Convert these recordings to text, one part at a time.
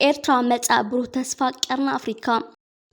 ኤርትራ መጻእ ብሩህ ተስፋ ቀርኒ ኣፍሪካ።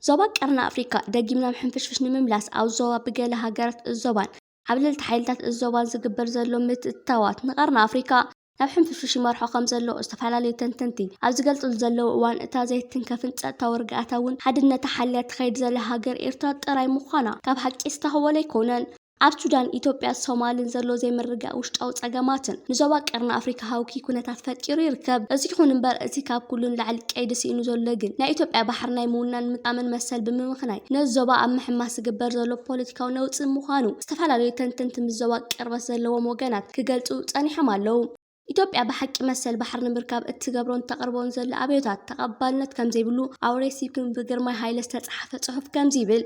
ዞባ ቀርኒ ኣፍሪካ ደጊም ናብ ሕንፍሽፍሽ ንምምላስ ኣብ ዞባ ብገለ ሃገራት እዞባን ዓብለልቲ ሓይልታት እዞባን ዝግበር ዘሎ ምትእትታዋት ንቀርኒ ኣፍሪካ ናብ ሕንፍሽፍሽ ይመርሖ ከም ዘሎ ዝተፈላለዩ ተንተንቲ ኣብ ዝገልጽሉ ዘለዉ እዋን፣ እታ ዘይትንከፍን ጸጥታዊ ርግኣታ እውን ሓድነታ ሓልያ ትኸይድ ዘላ ሃገር ኤርትራ ጥራይ ምዃና ካብ ሓቂ ዝተኸወለ ኣይኮነን። ኣብ ሱዳን፣ ኢትዮጵያ፣ ሶማልን ዘሎ ዘይምርግጋእ ውሽጣዊ ጸገማትን ንዞባ ቀርኒ ኣፍሪካ ሃውኪ ኩነታት ፈጢሩ ይርከብ። እዚ ይኹን እምበር፣ እቲ ካብ ኩሉ ንላዕሊ ቀይዲ ስኢኑ ዘሎ ግን ናይ ኢትዮጵያ ባሕሪ ናይ ምውናን ምጣምን መሰል ብምምኽናይ ነዚ ዞባ ኣብ ምሕማስ ዝግበር ዘሎ ፖለቲካዊ ነውጺ ምዃኑ ዝተፈላለዩ ተንተንቲ ምስ ዞባ ቅርበት ዘለዎም ወገናት ክገልጹ ጸኒሖም ኣለዉ። ኢትዮጵያ ብሓቂ መሰል ባሕሪ ንምርካብ እትገብሮን ተቕርቦን ዘላ ኣብዮታት ተቐባልነት ከም ዘይብሉ ኣውሬ ሲፕን ብግርማይ ሃይለ ዝተጻሕፈ ጽሑፍ ከምዚ ይብል።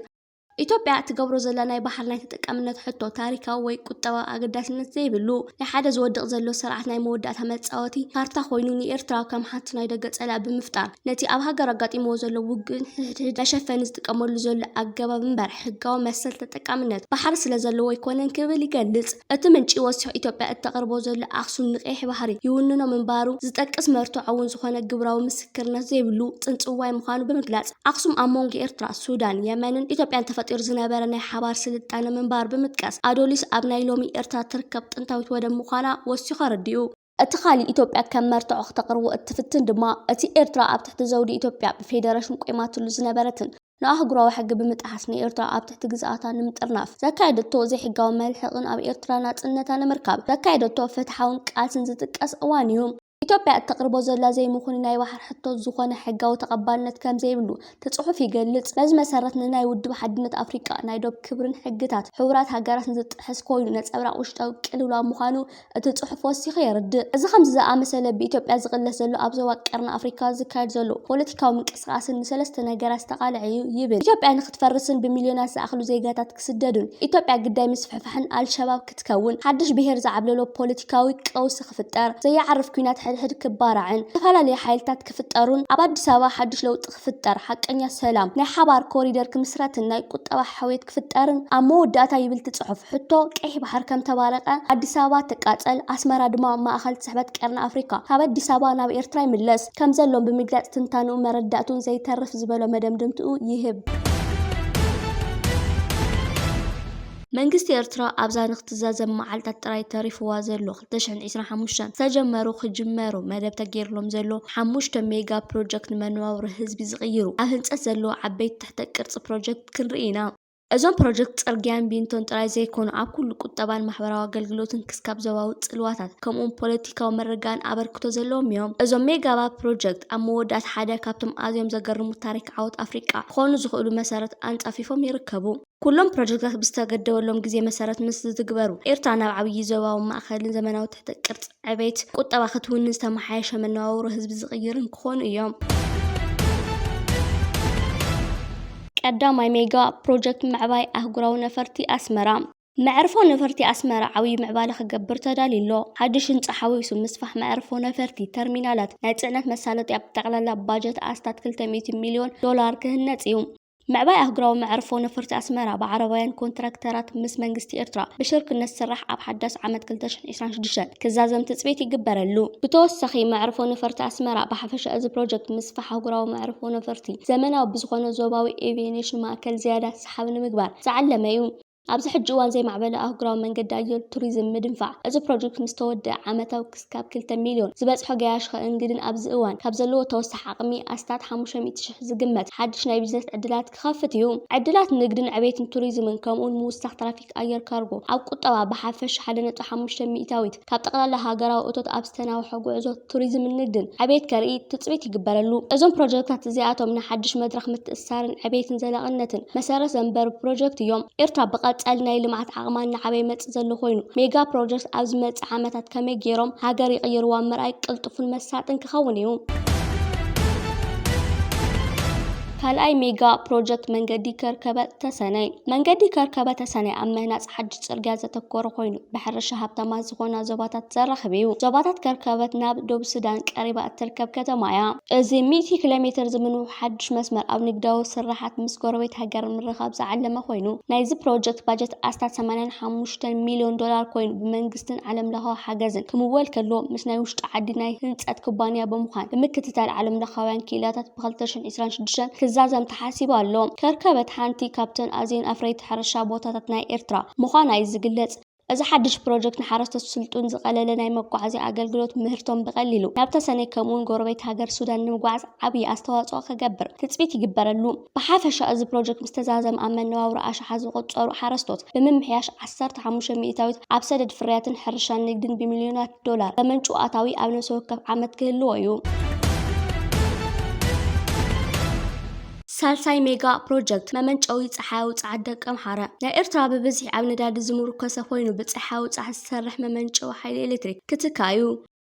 ኢትዮጵያ እትገብሮ ዘላ ናይ ባሕሪ ናይ ተጠቃምነት ሕቶ ታሪካዊ ወይ ቁጠባዊ ኣገዳስነት ዘይብሉ፣ ናይ ሓደ ዝወድቕ ዘሎ ስርዓት ናይ መወዳእታ መጻወቲ ካርታ ኮይኑ ንኤርትራ ከም ሓንቲ ናይ ደገ ጸላኢ ብምፍጣር ነቲ ኣብ ሃገር ኣጋጢምዎ ዘሎ ውግእን ሕድሕድ መሸፈኒ ዝጥቀመሉ ዘሎ ኣገባብ እምበር ሕጋዊ መሰል ተጠቃምነት ባሕሪ ስለ ዘለዎ ኣይኮነን ክብል ይገልጽ። እቲ ምንጪ ወሲኹ ኢትዮጵያ እተቕርቦ ዘሎ ኣኽሱም ንቀይሕ ባሕሪ ይውንኖ ምንባሩ ዝጠቅስ መርትዖ እውን ዝኾነ ግብራዊ ምስክርነት ዘይብሉ ጽንጽዋይ ምዃኑ ብምግላጽ፣ ኣኽሱም ኣብ መንጎ ኤርትራ፣ ሱዳን፣ የመንን ኢትዮጵያን ተፈጢሩ ዝነበረ ናይ ሓባር ስልጣነ ምንባር ብምጥቃስ፣ ኣዶሊስ ኣብ ናይ ሎሚ ኤርትራ ትርከብ ጥንታዊት ወደብ ምዃና ወሲኹ ኣረዲኡ። እቲ ካልእ ኢትዮጵያ ከም መርትዖ ክተቕርቦ እትፍትን ድማ፣ እቲ ኤርትራ ኣብ ትሕቲ ዘውዲ ኢትዮጵያ ብፌደረሽን ቆይማትሉ ዝነበረትን ንኣህጉራዊ ሕጊ ብምጥሓስ ንኤርትራ ኣብ ትሕቲ ግዝኣታ ንምጥርናፍ ዘካየደቶ ዘይሕጋዊ መልሕቕን ኣብ ኤርትራ ናጽነታ ንምርካብ ዘካየደቶ ፍትሓውን ቃልስን ዝጥቀስ እዋን እዩ። ኢትዮጵያ እተቕርቦ ዘላ ዘይምኹን ናይ ባሕሪ ሕቶ ዝኾነ ሕጋዊ ተቐባልነት ከም ዘይብሉ እቲ ጽሑፍ ይገልጽ። በዚ መሰረት ንናይ ውድብ ሓድነት ኣፍሪቃ ናይ ዶብ ክብርን ሕግታት ሕቡራት ሃገራትን ዝጥሕስ ኮይኑ ነጸብራቕ ውሽጣዊ ቅልውላው ምዃኑ እቲ ጽሑፍ ወሲኹ የርድእ። እዚ ከምዚ ዝኣመሰለ ብኢትዮጵያ ዝቕለስ ዘሎ ኣብ ዞባ ቀርኒ ኣፍሪካ ዝካየድ ዘሎ ፖለቲካዊ ምንቅስቃስን ንሰለስተ ነገራት ዝተቓልዐ እዩ ይብል። ኢትዮጵያ ንክትፈርስን ብሚልዮናት ዝኣኽሉ ዜጋታት ክስደዱን ኢትዮጵያ ግዳይ ምስፍሕፋሕን ኣልሸባብ ክትከውን ሓድሽ ብሄር ዝዓብለሎ ፖለቲካዊ ቀውሲ ክፍጠር፣ ዘየዓርፍ ኲናት ሕድሕድ ክባራዕን ዝተፈላለዩ ሓይልታት ክፍጠሩን ኣብ ኣዲስ ኣበባ ሓድሽ ለውጢ ክፍጠር፣ ሓቀኛ ሰላም፣ ናይ ሓባር ኮሪደር ክምስረትን ናይ ቁጠባ ሕውየት ክፍጠርን ኣብ መወዳእታ ይብል እቲ ጽሑፍ። ሕቶ ቀይሕ ባሕር ከም ተባረቐ ኣዲስ ኣበባ ትቃጸል፣ ኣስመራ ድማ ማእኸል ስሕበት ቀርኒ ኣፍሪካ ካብ ኣዲስ ኣበባ ናብ ኤርትራ ይምለስ ከም ዘሎን ብምግላጽ ትንታንኡ መረዳእቱን ዘይተርፍ ዝበሎ መደምደምትኡ ይህብ። መንግስቲ ኤርትራ ኣብዛ ንክትዛዘም መዓልታት ጥራይ ተሪፍዋ ዘሎ ክልተ ሽሕን ዕስራን ሓሙሽተን ዝተጀመሩ ክጅመሩ መደብ ተገይርሎም ዘሎ ሓሙሽተ ሜጋ ፕሮጀክት ንመነባብሮ ህዝቢ ዝቕይሩ ኣብ ህንጸት ዘለዉ ዓበይቲ ትሕተ ቅርጺ ፕሮጀክት ክንርኢ ኢና። እዞም ፕሮጀክት ጽርግያን ቢንቶን ጥራይ ዘይኮኑ፣ ኣብ ኩሉ ቁጠባን ማሕበራዊ ኣገልግሎትን ክስካብ ዞባዊ ጽልዋታት ከምኡውን ፖለቲካዊ ምርግጋእን ኣበርክቶ ዘለዎም እዮም። እዞም ሜጋባት ፕሮጀክት ኣብ መወዳእታ ሓደ ካብቶም ኣዝዮም ዘገርሙ ታሪክ ዓወት ኣፍሪቃ ክኾኑ ዝኽእሉ መሰረት ኣንጻፊፎም ይርከቡ። ኩሎም ፕሮጀክታት ብዝተገደበሎም ግዜ መሰረት ምስ ዝትግበሩ፣ ኤርትራ ናብ ዓብዪ ዞባዊ ማእኸልን ዘመናዊ ትሕተ ቅርጺ ዕቤት ቁጠባ ክትውንን ዝተመሓየሸ መነባብሮ ህዝቢ ዝቕይርን ክኾኑ እዮም። ቀዳማይ ሜጋ ፕሮጀክት ምዕባይ ኣህጉራዊ ነፈርቲ ኣስመራ። መዕርፎ ነፈርቲ ኣስመራ ዓብዪ ምዕባለ ክገብር ተዳልዩ ኣሎ። ሓድሽ ህንጻ ሓዊሱ ምስፋሕ መዕርፎ ነፈርቲ፣ ተርሚናላት፣ ናይ ጽዕነት መሳለጥያ ብጠቕላላ ባጀት ኣስታት ክልተ ሚእቲ ሚልዮን ዶላር ክህነጽ እዩ። ምዕባይ ኣህጉራዊ መዕርፎ ነፈርቲ ኣስመራ ብዓረባውያን ኮንትራክተራት ምስ መንግስቲ ኤርትራ ብሽርክነት ዝስራሕ ኣብ ሓዳስ ዓመት ክልተ ሽሕን ዕስራን ሽዱሽተን ክዛዘም ትጽቢት ይግበረሉ። ብተወሳኺ መዕርፎ ነፈርቲ ኣስመራ ብሓፈሻ እዚ ፕሮጀክት ምስፋሕ ኣህጉራዊ መዕርፎ ነፈርቲ ዘመናዊ ብዝኾነ ዞባዊ ኤቪዬሽን ማእከል ዝያዳ ሰሓቢ ንምግባር ዝዓለመ እዩ። ኣብዚ ሕጂ እዋን ዘይማዕበለ ኣህጉራዊ መንገዲ ኣየር ቱሪዝም ምድንፋዕ። እዚ ፕሮጀክት ምስ ተወደአ ዓመታዊ ክስካብ ክልተ ሚልዮን ዝበጽሖ ገያሾ ከእንግድን ኣብዚ እዋን ካብ ዘለዎ ተወሳኺ ዓቕሚ ኣስታት ሓሙሽተ ሚእቲ ሽሕ ዝግመት ሓድሽ ናይ ቢዝነስ ዕድላት ክኸፍት እዩ። ዕድላት ንግድን ዕቤትን ቱሪዝምን ከምኡውን ምውሳኽ ትራፊክ ኣየር ካርጎ ኣብ ቁጠባ ብሓፈሻ ሓደ ነጥቢ ሓሙሽተ ሚእታዊት ካብ ጠቕላላ ሃገራዊ እቶት ኣብ ዝተናውሐ ጉዕዞ ቱሪዝምን ንግድን ዕቤት ከርኢ ትጽቢት ይግበረሉ። እዞም ፕሮጀክታት እዚኣቶም ንሓድሽ መድረኽ ምትእስሳርን ዕቤትን ዘላቕነትን መሰረት ዘንበሩ ፕሮጀክት እዮም። ኤርትራ ብቐጻሊ ናይ ልምዓት ዓቕማ እናዓበየ ይመጽእ ዘሎ ኮይኑ፣ ሜጋ ፕሮጀክት ኣብ ዝመጽእ ዓመታት ከመይ ገይሮም ሃገር ይቕይርዋ ምርኣይ ቅልጡፍን መሳጥን ክኸውን እዩ። ካልኣይ ሜጋ ፕሮጀክት መንገዲ ከርከበት ተሰነይ። መንገዲ ከርከበት ተሰነይ ኣብ ምህናፅ ሓድሽ ፅርግያ ዘተኮረ ኮይኑ፣ ብሕርሻ ሃብታማት ዝኾና ዞባታት ዘራኽብ እዩ። ዞባታት ከርከበት ናብ ደቡብ ሱዳን ቀሪባ እትርከብ ከተማ እያ። እዚ ሚእቲ ኪሎ ሜትር ዝምንው ሓድሽ መስመር ኣብ ንግዳዊ ስራሓት ምስ ጎረቤት ሃገር ምርኻብ ዝዓለመ ኮይኑ፣ ናይዚ ፕሮጀክት ባጀት ኣስታት ሰማንያን ሓሙሽተን ሚልዮን ዶላር ኮይኑ፣ ብመንግስትን ዓለም ለኻዊ ሓገዝን ክምወል ከሎ፣ ምስ ናይ ውሽጢ ዓዲ ናይ ህንፀት ኩባንያ ብምዃን ብምክትታል ዓለም ለኻውያን ክኢላታት ብ ክልተ ሽሕን ዕስራን ሽዱሽተን ክዛዘም ተሓሲቡ ኣሎ። ከርከበት ሓንቲ ካብተን ኣዝየን ኣፍረይቲ ሕርሻ ቦታታት ናይ ኤርትራ ምዃና እዩ ዝግለጽ። እዚ ሓድሽ ፕሮጀክት ንሓረስቶት ስልጡን ዝቐለለ ናይ መጓዓዝያ ኣገልግሎት ምህርቶም ብቐሊሉ ናብ ተሰነይ ከምኡውን ጎረቤት ሃገር ሱዳን ንምጉዓዝ ዓብዪ ኣስተዋጽኦ ክገብር ትጽቢት ይግበረሉ። ብሓፈሻ እዚ ፕሮጀክት ምስ ተዛዘመ ኣብ መነባብሮ ኣሽሓት ዝቑጸሩ ሓረስቶት ብምምሕያሽ ዓሰርተ ሓሙሽተ ሚእታዊት ኣብ ሰደድ ፍርያትን ሕርሻን ንግድን ብሚልዮናት ዶላር ዘመንጩ ኣታዊ ኣብ ነፍሲ ወከፍ ዓመት ክህልዎ እዩ። ሳልሳይ ሜጋ ፕሮጀክት መመንጨዊ ጸሓያዊ ጸዓት ደቀምሓረ። ናይ ኤርትራ ብብዝሒ ኣብ ነዳዲ ዝምርኮሰ ኮይኑ ብጸሓያዊ ጸዓት ዝሰርሕ መመንጨዊ ሓይሊ ኤሌክትሪክ ክትካእ እዩ።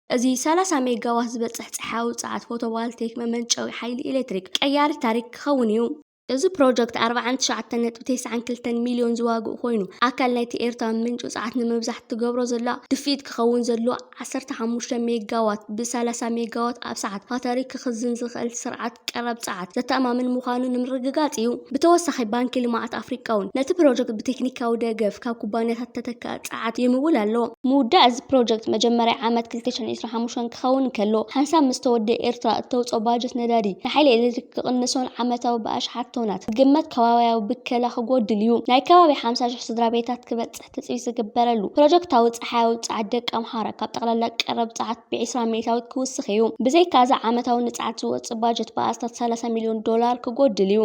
እዚ ሰላሳ ሜጋዋት ዝበጽሕ ጸሓያዊ ጸዓት ፎቶቫልቴክ መመንጨዊ ሓይሊ ኤሌክትሪክ ቀያሪ ታሪክ ክኸውን እዩ። እዚ ፕሮጀክት ኣርባዓን ትሽዓተን ነጥቢ ተስዓን ክልተን ሚልዮን ዝዋግእ ኮይኑ፣ ኣካል ናይቲ ኤርትራ ምንጪ ጸዓት ንምብዛሕ ትገብሮ ዘላ ድፍኢት ክኸውን ዘሎ ዓሰርተ ሓሙሽተ ሜጋዋት ብ ሰላሳ ሜጋዋት ኣብ ሰዓት ባተሪ ክኽዝን ዝኽእል ስርዓት ቀረብ ጸዓት ዘተኣማምን ምዃኑ ንምርግጋጽ እዩ። ብተወሳኺ ባንኪ ልምዓት ኣፍሪቃ እውን ነቲ ፕሮጀክት ብቴክኒካዊ ደገፍ ካብ ኩባንያታት ተተካእ ጸዓት ይምውል ኣሎ። ምውዳእ እዚ ፕሮጀክት መጀመርያ ዓመት ክልተ ሽሕን ዕስራን ሓሙሽተን ክኸውን እንከሎ፣ ሓንሳብ ምስ ተወደአ ኤርትራ እተውፅኦ ባጀት ነዳዲ ንሓይሊ ኤሌክትሪክ ክቕንሶን ዓመታዊ ብኣሽሓት ቶናት ዝግመት ከባብያዊ ብከላ ክጎድል እዩ። ናይ ከባቢ ሓምሳ ሽሕ ስድራ ቤታት ክበፅሕ ትፅቢት ዝግበረሉ ፕሮጀክታዊ ፀሓያዊ ጸዓት ደቂ ኣምሓራ ካብ ጠቕላላ ቀረብ ጸዓት ብዒስራ ሚእታዊት ክውስኽ እዩ። ብዘይካ እዚ ዓመታዊ ንጸዓት ዝወፅእ ባጀት ብኣስታት ሰላሳ ሚልዮን ዶላር ክጎድል እዩ።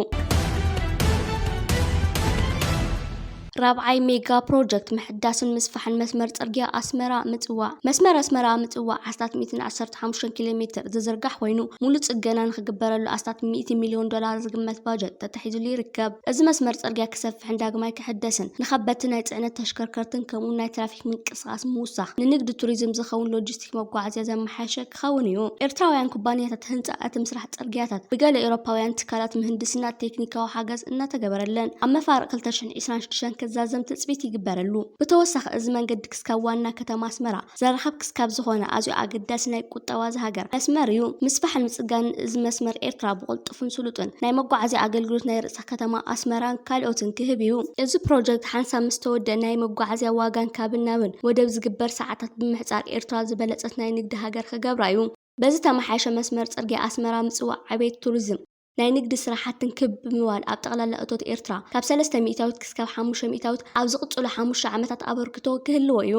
ራብዓይ ሜጋ ፕሮጀክት ምሕዳስን ምስፋሕን መስመር ጽርግያ ኣስመራ ምጽዋዕ። መስመር ኣስመራ ምጽዋዕ ኣስታት ሚእትን ዓሰርተ ሓሙሽተን ኪሎ ሜትር ዝዝርጋሕ ኮይኑ፣ ሙሉእ ጽገና ንኽግበረሉ ኣስታት ሚእቲ ሚልዮን ዶላር ዝግመት ባጀት ተታሒዙሉ ይርከብ። እዚ መስመር ጽርግያ ክሰፍሕን ዳግማይ ክሕደስን፣ ንኸበድቲ ናይ ጽዕነት ተሽከርከርትን ከምኡውን ናይ ትራፊክ ምንቅስቓስ ምውሳኽ፣ ንንግዲ ቱሪዝም ዝኸውን ሎጂስቲክ መጓዓዝያ ዘመሓየሸ ክኸውን እዩ። ኤርትራውያን ኩባንያታት ህንጻ እቲ ምስራሕ ጽርግያታት ብገለ ኤውሮፓውያን ትካላት ምህንድስና ቴክኒካዊ ሓገዝ እናተገበረለን ኣብ መፋርቕ ክልተ ሽሕን ዕስራን ሽዱሽተን ክዛዘም ትጽቢት ይግበረሉ። ብተወሳኺ እዚ መንገዲ ክስካብ ዋና ከተማ ኣስመራ ዘራኽብ ክስካብ ዝኾነ ኣዝዩ ኣገዳሲ ናይ ቁጠባ እዛ ሃገር መስመር እዩ። ምስፋሕን ምጽጋንን እዚ መስመር ኤርትራ ብቕልጡፍን ስሉጥን ናይ መጓዓዝያ ኣገልግሎት ናይ ርእሰ ከተማ ኣስመራን ካልኦትን ክህብ እዩ። እዚ ፕሮጀክት ሓንሳብ ምስ ተወደአ ናይ መጓዓዝያ ዋጋን ካብን ናብን ወደብ ዝግበር ሰዓታት ብምሕጻር ኤርትራ ዝበለጸት ናይ ንግዲ ሃገር ክገብራ እዩ። በዚ ተመሓየሸ መስመር ጽርግያ ኣስመራ ምጽዋዕ ዕቤት ቱሪዝም፣ ናይ ንግዲ ስራሕትን ክብ ብምባል ኣብ ጠቕላላ እቶት ኤርትራ ካብ ሰለስተ ሚእታዊት ክስካብ ሓሙሽተ ሚእታዊት ኣብ ዝቕጽሉ ሓሙሽተ ዓመታት ኣበርክቶ ክህልዎ እዩ።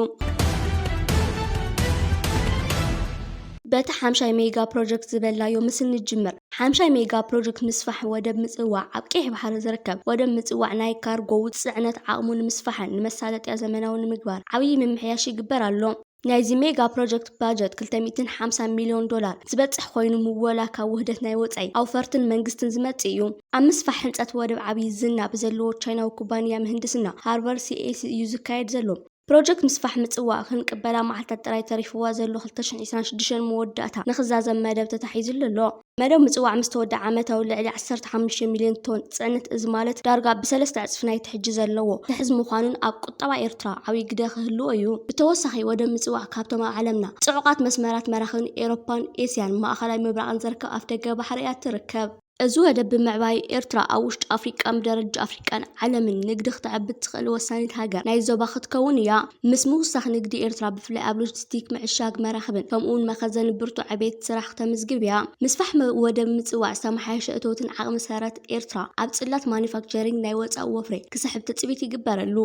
በቲ ሓምሻይ ሜጋ ፕሮጀክት ዝበልናዮ ምስ እንጅምር፣ ሓምሻይ ሜጋ ፕሮጀክት ምስፋሕ ወደብ ምጽዋዕ ኣብ ቀይሕ ባሕሪ ዝርከብ ወደብ ምጽዋዕ ናይ ካርጎ ጽዕነት ዓቕሙ ንምስፋሕን ንመሳለጥያ ዘመናዊ ንምግባር ዓብዪ ምምሕያሽ ይግበር ኣሎ። ናይዚ ሜጋ ፕሮጀክት ባጀት ክልተ ሚእትን ሓምሳን ሚልዮን ዶላር ዝበጽሕ ኮይኑ፣ ምወላ ካብ ውህደት ናይ ወጻኢ ኣውፈርትን መንግስትን ዝመጽእ እዩ። ኣብ ምስፋሕ ህንጸት ወደብ ዓብዪ ዝና ብዘለዎ ቻይናዊ ኩባንያ ምህንድስና ሃርቨር ሲኤስ እዩ ዝካየድ ዘሎ። ፕሮጀክት ምስፋሕ ምጽዋዕ ክንቅበላ መዓልታት ጥራይ ተሪፍዋ ዘሎ ክልተ ሽሕን ዕስራን ሽዱሽተን መወዳእታ ንኽዛዘም መደብ ተታሒዙሉ ኣሎ። መደብ ምጽዋዕ ምስ ተወድኣ ዓመታዊ ልዕሊ ዓሰርተ ሓሙሽተ ሚልዮን ቶን ጽዕነት፣ እዚ ማለት ዳርጋ ብሰለስተ ዕጽፊ ናይቲ ሕጂ ዘለዎ ክሕዝ ምዃኑን ኣብ ቁጠባ ኤርትራ ዓብዪ ግደ ክህልዎ እዩ። ብተወሳኺ ወደብ ምጽዋዕ ካብቶም ኣብ ዓለምና ጽዑቓት መስመራት መራኽብን ኤውሮፓን ኤስያን ማእኸላይ ምብራቕን ዝርከብ ኣፍደገ ባሕሪ እያ ትርከብ። እዚ ወደብ ብምዕባይ ኤርትራ ኣብ ውሽጢ ኣፍሪቃን ብደረጃ ኣፍሪቃን ዓለምን ንግዲ ክተዕቢ ትኽእል ወሳኒት ሃገር ናይ ዞባ ክትከውን እያ። ምስ ምውሳኽ ንግዲ ኤርትራ ብፍላይ ኣብ ሎጂስቲክ፣ ምዕሻግ መራኽብን ከምኡ እውን መኸዘን ብርቱዕ ዕቤት ስራሕ ክተምዝግብ እያ። ምስፋሕ መ-፣ ወደብ ምጽዋዕ ዝተመሓየሸ እቶትን ዓቕሚ ሰረት ኤርትራ ኣብ ጽላት ማኑፋክቸሪንግ ናይ ወጻኢ ወፍሪ ክስሕብ ትጽቢት ይግበረሉ።